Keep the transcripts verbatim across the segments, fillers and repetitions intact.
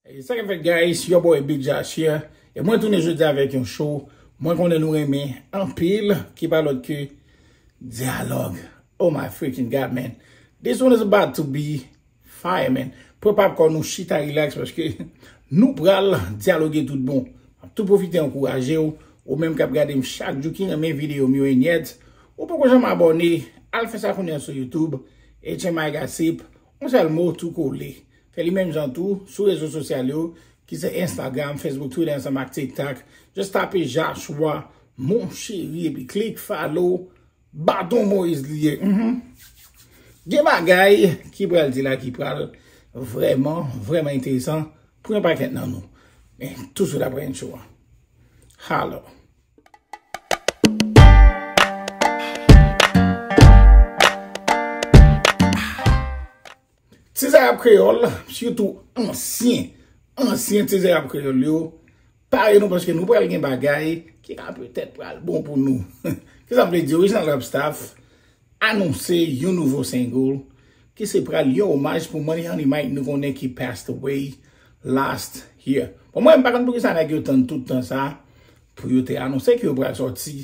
Hey, sa k ap fèt, guys? Your boy Big Josh here. E mwen tounen jodi avèk yon show mwen konnen nou renmen anpil, ki pa lòt ke dyalòg. Oh my freaking God, man. This one is about to be fire, man. Pran popcorn nou, chita relax, paske nou pral dyaloge tout bon. M ap tou pwofite ankouraje w, ou menm k ap gade m chak jou, ki renmen videyo m yo and yet ou poko janm abòne, al fè sa kounye a sou YouTube, H M I Gossip, yon sèl mo, tou kole. Fè li menm jan tou sou rezo sosyal yo, ki se Instagram, Facebook, Twitter, ansanm ak TikTok. Just tape Joshua Mon Chéri epi klik follow. Baton Moyiz li ye. Mhm. Gen bagay ki pral di la ki pral vrèman, vrèman enteresan pou yon pakèt nan nou. Men, touswit apre entwo a. Halo. Ti Zarab Kreyòl, sitou ansyen, ansyen Ti Zarab Kreyòl yo, pare nou paske nou pral gen bagay ki ka petèt pral bon pou nou. Kisa m vle di? Original Rap Staff anonse yon nouvo single ki se pral yon omaj pou Money Honey Mike, nou konnen, ki passed away last year. Bon, mwen, m pa konn poukisa nèg yo tann tout tan sa pou yo te anonse ke yo pral sòti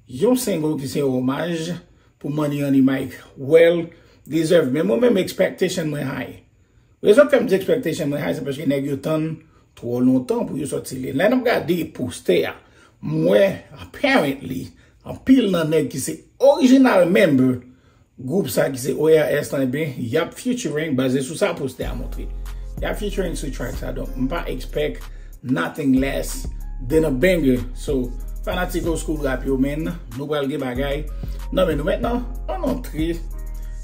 yon single ki se yon omaj pou Money Honey Mike. Well deserved. Men mwen menm, expectation mwen high. Rezon k fè m di expectation mwen high, se paske nèg yo tann twò lontan pou yo sòti li. Lè n ap gade postè a, m wè, apparently, anpil nan nèg ki se original member gwoup sa ki se O R S lan, ebyen, y ap featuring, baze sou sa postè a montre. Y ap featuring sou track sa, donk m pa expect nothing less than a banger. So, fanatik old school rap yo, men, nou pral gen bagay nan men nou. Mentnan, ann antre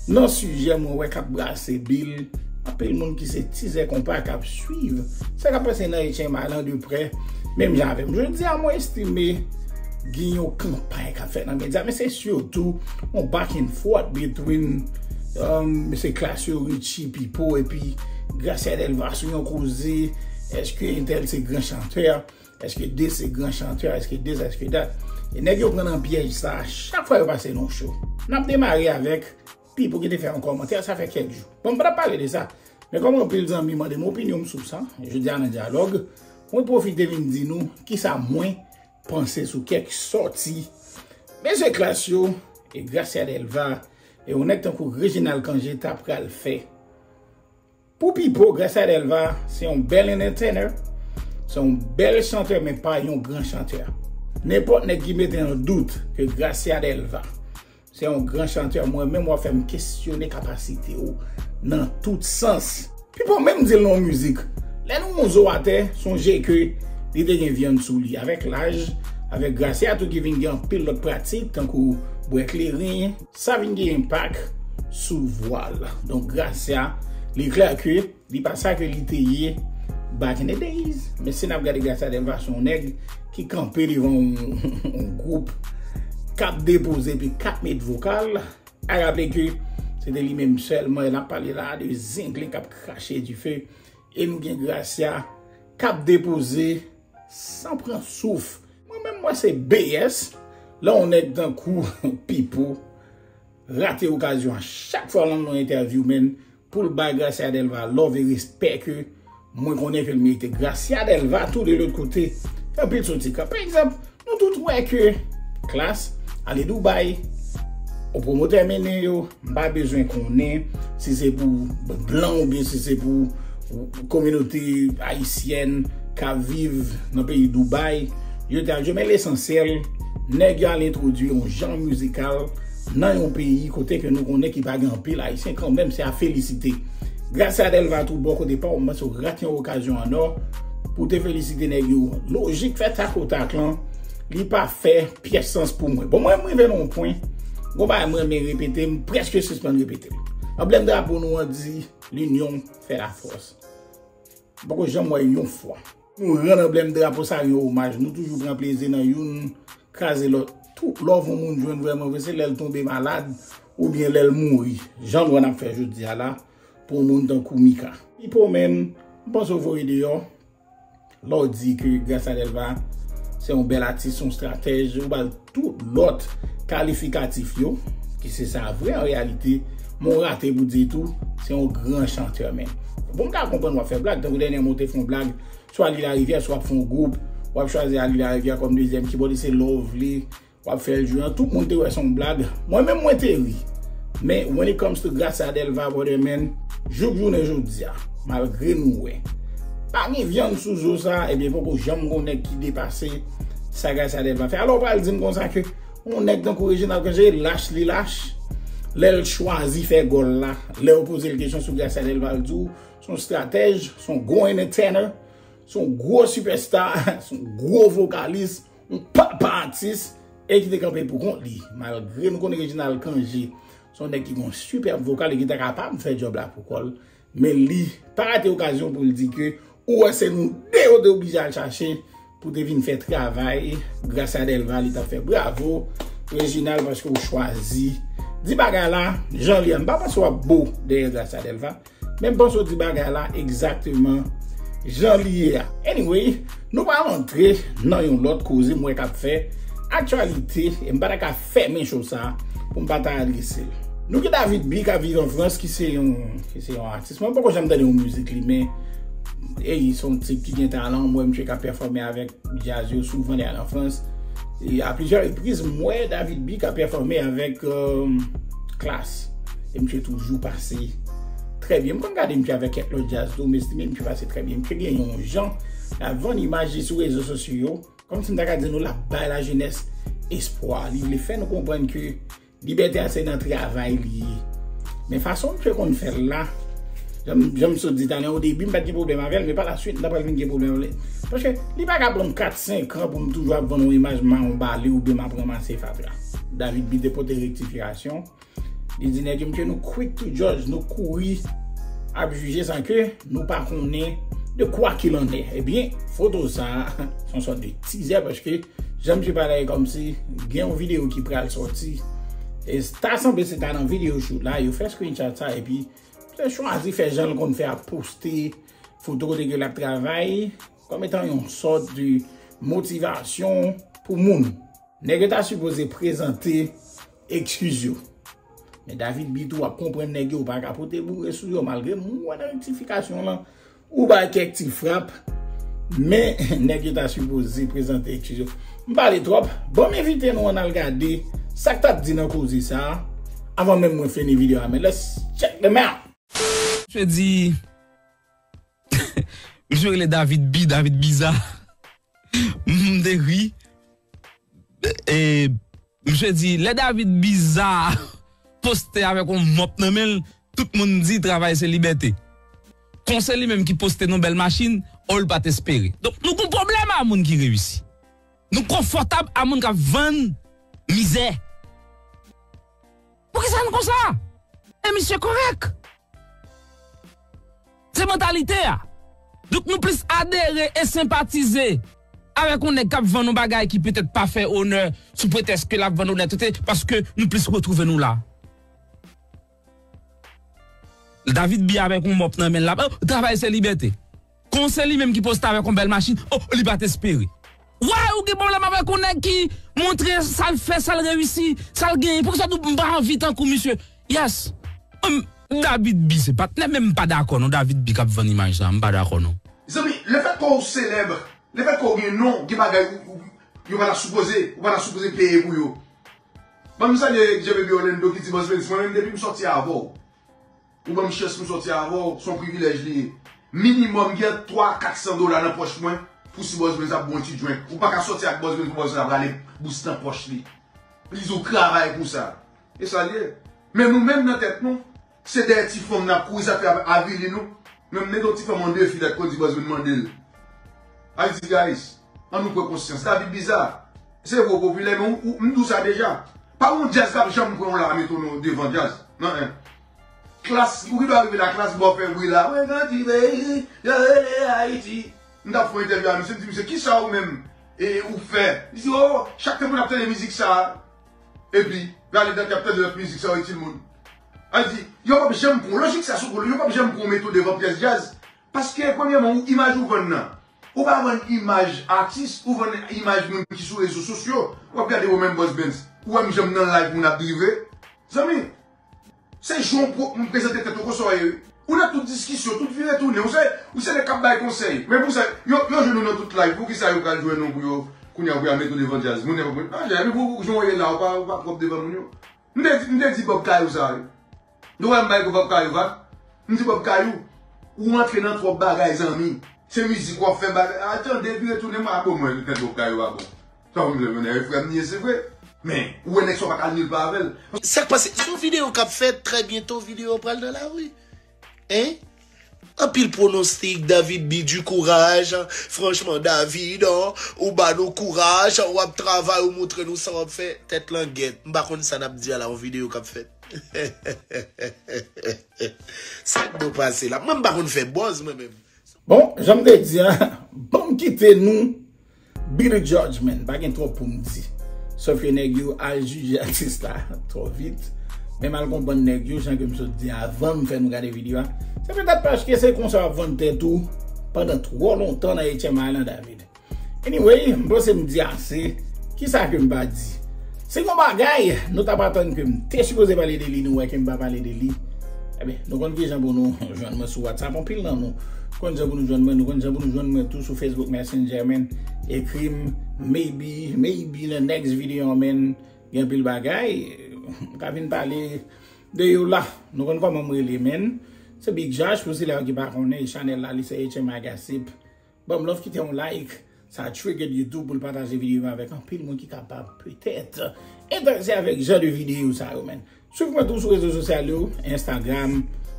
nan sijè mwen wè k ap brase bil. Anpil moun ki se tizè konpa k ap swiv sa k ap pase nan H M I lan de prè, menm jan avè m. Jodi a, mwen estime gen yon kanpay k ap fèt nan medya, men se sitou yon back and forth between, um, mesye Classio, Richie, Pipo, epi Gracia Delva sou yon koze, èske entèl se gran chantè? Èske de se gran chantè? Èske de, èske dat? E nèg yo pran nan pyèj sa a chak fwa yo pase nan show. N ap demare avèk Pipo ki te fè yon kòmantè, sa fè kèk jou. Bon, m pa t ap pale de sa. Men kòm anpil zanmi mande m opinyon m sou sa, jodi a nan dyalòg, mwen pwofite vin di nou kisa mwen panse sou kèk sòti mesye Classio e Gracia Delva e yon nèg tankou Reginald Cangé ta pral fè. Pou Pipo, Gracia Delva se yon bèl entertainer, se yon bèl chantè, men pa yon gran chantè. Nenpòt nèg ki mete an dout ke Gracia Delva se yon gran chantè, mwen menm w ap fè m kesyone kapasite w nan tout sans. Pipo menm di l nan yon mizik, lè nou wonzo atè, sonje ke li te gen vyann sou li. Avèk laj, avèk Gracia tou ki vin gen anpil lòt pratik, tankou bwè kleren, sa vin gen enpak sou vwa l. Donk, Gracia, li klè ke li pa sa ke li te ye back in the days. Men si n ap gade Gracia Delva, se yon nèg ki kanpe devan yon, yon gwoup k ap depoze epi k ap met vokal. A raple ke se te li menm sèlman, n ap pale la de zenglen k ap krache dife. E nou gen Gracia k ap depoze san pran souf. Mwen menm, mwen se B S. Lè yon nèg tankou Pipo rate okazyon an chak fwa l nan yon entèvyou, men, pou l bay Gracia Delva love e respè ke mwen konnen ke l merite. Gracia Delva tou de lòt kote fè anpil soti kan. Pa egzanp, nou tout wè ke Klass ale Dubai, yon pwomotè mennen yo, m pa bezwen konnen si se pou blan oubyen si se pou kominote ayisyèn k ap viv nan peyi Dubai. Yo te al jwe, men lesansyèl, nèg yo al entwodui yon jan mizikal nan yon peyi kote ke nou konnen ki pa gen anpil Ayisyen, kanmenm, se a felisite. Gracia Delva tou bò kote pa w, m panse w rate yon okazyon an nò pou te felisite nèg yo. Lojik fè takotak lan, li pa fè pyès sans pou mwen. Bon, mwen, m rive nan yon pwen, gon bagay mwen renmen repete, m prèske sispann repete l. Anblèm drapo nou an di, L'union fait la force. M poko janm wè yon fwa nou rann anblèm drapo sa yon omaj. Nou toujou pran plezi nan youn kraze lòt. Tout love yon moun jwenn vrèman vre, se lè l tonbe malad oubyen lè l mouri. Jan nou wè n ap fè jodi a la pou yon moun tankou Mika. Pipo menm, m panse w voye deyò. Lè w di ke Gracia Delva se yon bèl atis, yon stratèj, ou ba l tout lòt kalifikatif yo, ki se sa vre an reyalite, men w rate pou di tou, se yon gran chantè menm. Bon, m ka konprann w ap fè blag, tankou dènyèman w te fè yon blag sou Ali Larivière, si w ap fè yon gwoup, w ap chwazi Ali Larivière kòm dezyèm kibòdis, se love li, w ap fè l jwe an, tout moun te wè se yon blag. Mwen menm, mwen te ri. Men, when it comes to Gracia Delva, brother man, jouk jounen jodi a, malgre nou wè pa gen vyann sou zo sa, ebyen, poko janm gon nèg ki depase sa Gracia Delva fè. Alò, w pral di m konsa ke yon nèg tankou Reginald Cangé, lach li lach, lè l chwazi fè gòl la, lè yo poze l kesyon sou Gracia Delva, l di w se yon stratèj, se yon gwo entertainer, se yon gwo sipèsta, se yon gwo vokalis, yon papa atis, e ki te kanpe pou kont li. Malgre nou konnen Reginald Cangé se yon nèg ki gen yon sipèb vokal e ki ta kapab fè djòb la pou kò l, men li pa rate okazyon pou l di ke ou wè se nou de yo te oblije al chache pou te vin fè travay Gracia Delva li t ap fè. Bravo, Reginald, paske w chwazi di bagay la jan li ye. M pa panse w ap bo dèyè Gracia Delva, men m panse w di bagay la egzakteman jan li ye a. Anyway, nou pral antre nan yon lòt koze m wè k ap fè aktyalite, e m pa ta ka fèmen show sa pou m pa ta adrese l. Nou gen David B k ap viv an Frans, ki se yon, ki se yon atis. Mwen poko janm tande yon mizik li, men, ey, se yon tip ki gen talan. M wè misye k ap pèfòme avèk djaz yo souvan lè al an Frans. E a plizyè repriz, m wè David B k ap pèfòme avèk, euh, Klass. E misye toujou pase trè byen. M konn gade misye avèk kèk lòt djaz tou, m estime misye pase trè byen. Misye gen yon jan l ap vann imaj li sou rezo sosyo yo, kòmsi m ta ka di nou l ap bay lajenès espwa. Li vle fè nou konprann ke libète a se nan travay li ye. Men fason misye konn fè l la, jan m, jan m sot di talè, o debi m pa t gen pwoblèm avè l, men pa la swit m ta pral vin gen pwoblèm avè l. Paske li pa ka pran m kat, senk an pou m toujou ap vann yon imaj mawon ba li oubyen m ap ranmase fatra. David B te pote rektifikasyon. Li di nèg yo, mesye, nou quick to judge, nou kouri ap jije san ke nou pa konnen de quoi qu'il en est. Ebyen, foto sa a, se yon sòt de tizè, paske jan misye pale a, e kòmsi gen yon videyo ki pral sòti. E ta sanble se ta nan videyo shoot la, yo fè screenshot sa, epi misye chwazi fè jan l konn fè a, poste foto kote ke l ap travay, kòm etan yon sòt de motivasyon pou moun. Nèg yo ta sipoze prezante ekskiz yo. Men David B tou, w ap konprann nèg yo pa ka pote boure sou yo, malgre m wè nan rektifikasyon lan, ou bay kèk ti frap, men nèg yo ta sipoze prezante ekskiz yo. M pale twòp, ban m envite nou ann al gade sa k t ap di nan koze sa a, avan menm mwen fini videyo a, men let's check them out. Misye di, misye rele David B, David Biza. M te ri. E, misye di, lè David Biza poste avèk yon mòp nan men l, tout moun di travay se libète. Kon se li menm ki poste nan bèl machin, o l pa t espere. Donk, nou gon pwoblèm a moun ki reyisi. Nou konfòtab a moun k ap vann mizè. Poukisa nou konsa? E misye kòrèk. Se mantalite a. Donk nou plis adere e senpatize avèk yon nèg k ap vann yon bagay ki petèt pa fè onè sou pretèks ke l ap vann onètete, paske nou plis retwouve nou la. David B avèk yon mòp nan men l la, oh, travay se libète. Kon se li menm ki poste avèk yon bèl machin, oh, li pa t espere. Why ou gen pwoblèm avèk yon nèg ki montre sa l fè, sa l reyisi, sa l genyen? Poukisa w di m pa anvi tankou misye? Yes. Hum, David B se patnè, men m pa dakò non, David B k ap vann imaj sa, m pa dakò non. Zanmi, lefètke w selèb, lefètke w gen non, gen bagay ou, ou, yo pa ta sipoze, ou pa ta sipoze peye pou yo. Ban m salye J B B Orlando ki di, Boss Benz, mwen menm depi m sòti avè w, ou ban m chans pou m sòti avè w, se yon privilèj li ye. Minimòm gen twa, kat san dola nan pòch mwen pou si Boss Benz ap bon ti drenk. Ou pa ka sòti ak Boss Benz pou Boss Benz ap rale bous nan pòch li. Li di w travay pou sa. E sa l ye. Men nou menm nan tèt nou, se dèyè ti fanm n ap kouri, sa k fè y ap avili nou. Men m mete yon ti fanm an defi dat konn di Boss Benz mande l. Haiti, guys, ann nou pran konsyans. David Biza, se vre w popilè, men ou, ou, m di w sa deja. Pa yon djaz k ap janm pran w la mete w nan devan djaz. Non, en. Klass, ou ki dwe rive la, Klass ba w fè bri la. Mwen grandi peyi, yo rele Ayiti. M t ap fè yon entèvyou a misye, m di, misye, kisa ou menm, e, ou fè? Li di, oh, chak tan pou n ap tande mizik sa a, epi, rale dat y ap tande lòt mizik sa yo, ti moun. Al di, yo p ap janm pran lojik sa sou kou, yo p ap janm pran w mete w devan pyès djaz. Paske, premyèman, ou, imaj ou vann nan. Ou pa vann imaj atis, ou vann imaj moun ki sou rezo sosyo. W ap gade ou menm Boss Benz. Ou wè m janm nan live moun ap drive. Zanmi, se jan w prezante tèt ou konsa w ye, wi. Ou nan tout diskisyon, tout vire tounen. Ou se, ou se nèg k ap bay konsèy. Men pou sa, yo, yo jwenn ou nan tout live. Poukisa yo pral jwenn ou pou yo, kounye a pou y al met ou devan djaz? Moun yo, ah, Jeremy, pou, pou jan w ye la, ou pa, ou pa pwòp devan moun yo. M te, m te di Bob Kayou sa, wi. Nou wè m bay pou Bob Kayou, va? M di Bob Kayou, ou antre nan twòp bagay, zanmi. Se mizik w ap fè bagay. A, tande, vire tounen, mwen, a bon, mwen, tèt Bob Kayou, a bon. Sa w vle, mwen, e frè m li ye, se vre. Men, ou wè nèg sa w pa ka al nil pa avè l. Sa k pase? Se yon videyo k ap fèt, trè byento, videyo pral nan lari. Hein? Anpil pwonostik, David B, du courage. Franchman, David, oh, ou ba nou kouraj, w ap travay, ou montre nou sa w ap fè. Tèt langèt. M pa konn sa n ap di a la, yon videyo k ap fèt. Sa k do pase la? Mwen, m pa konn fè buzz, mwen menm. Bon, jan m te di a, ban m kite nou be the judge, man. Pa gen twòp pou m di. Sòf ke nèg yo al jije atis la twò vit. Men m al konprann nèg yo, jan ke m sot di avan m fè nou gade videyo a. Se petèt paske se konsa w ap vann tèt ou pandan twò lontan nan H M I lan, David. Anyway, m panse m di ase. Kisa ke m pa di? Se yon bagay, nou t ap atann ke m te sipoze pale de li, nou wè ke m pa pale de li. Ebyen, nou konn kijan pou nou jwenn mwen sou WhatsApp, anpil nan nou konn jan pou nou jwenn mwen, nou konn jan pou nou jwenn mwen tou sou Facebook Messenger, man. Ekri m, maybe, maybe nan next video, man. Gen anpil bagay, m ka vin pale de yo la. Nou konn kòman m rele, man. Se Big Josh, pou sila yo ki pa konnen, chanèl la, li se H M I Gossip. Ban m love, kite yon like. Sa trigger YouTube pou l pataje videyo yo avèk anpil moun ki kapab, petèt, enterese avèk jan de videyo sa yo, man. Swiv mwen tou sou rezo sosyal yo, Instagram,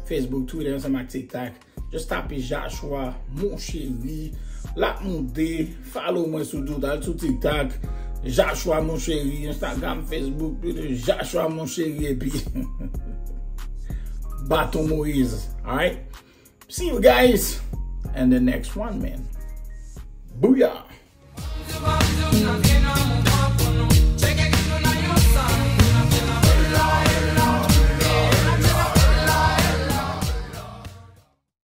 Facebook, Twitter, ansanm ak TikTok. Just tape Joshua Mon Chéri, l ap moute. Follow mwen sou tout, al sou TikTok, Joshua Mon Chéri, Instagram, Facebook, Twitter, Joshua Mon Chéri, epi Baton Moïse. Alright? See you guys in the next one, man. Booyah!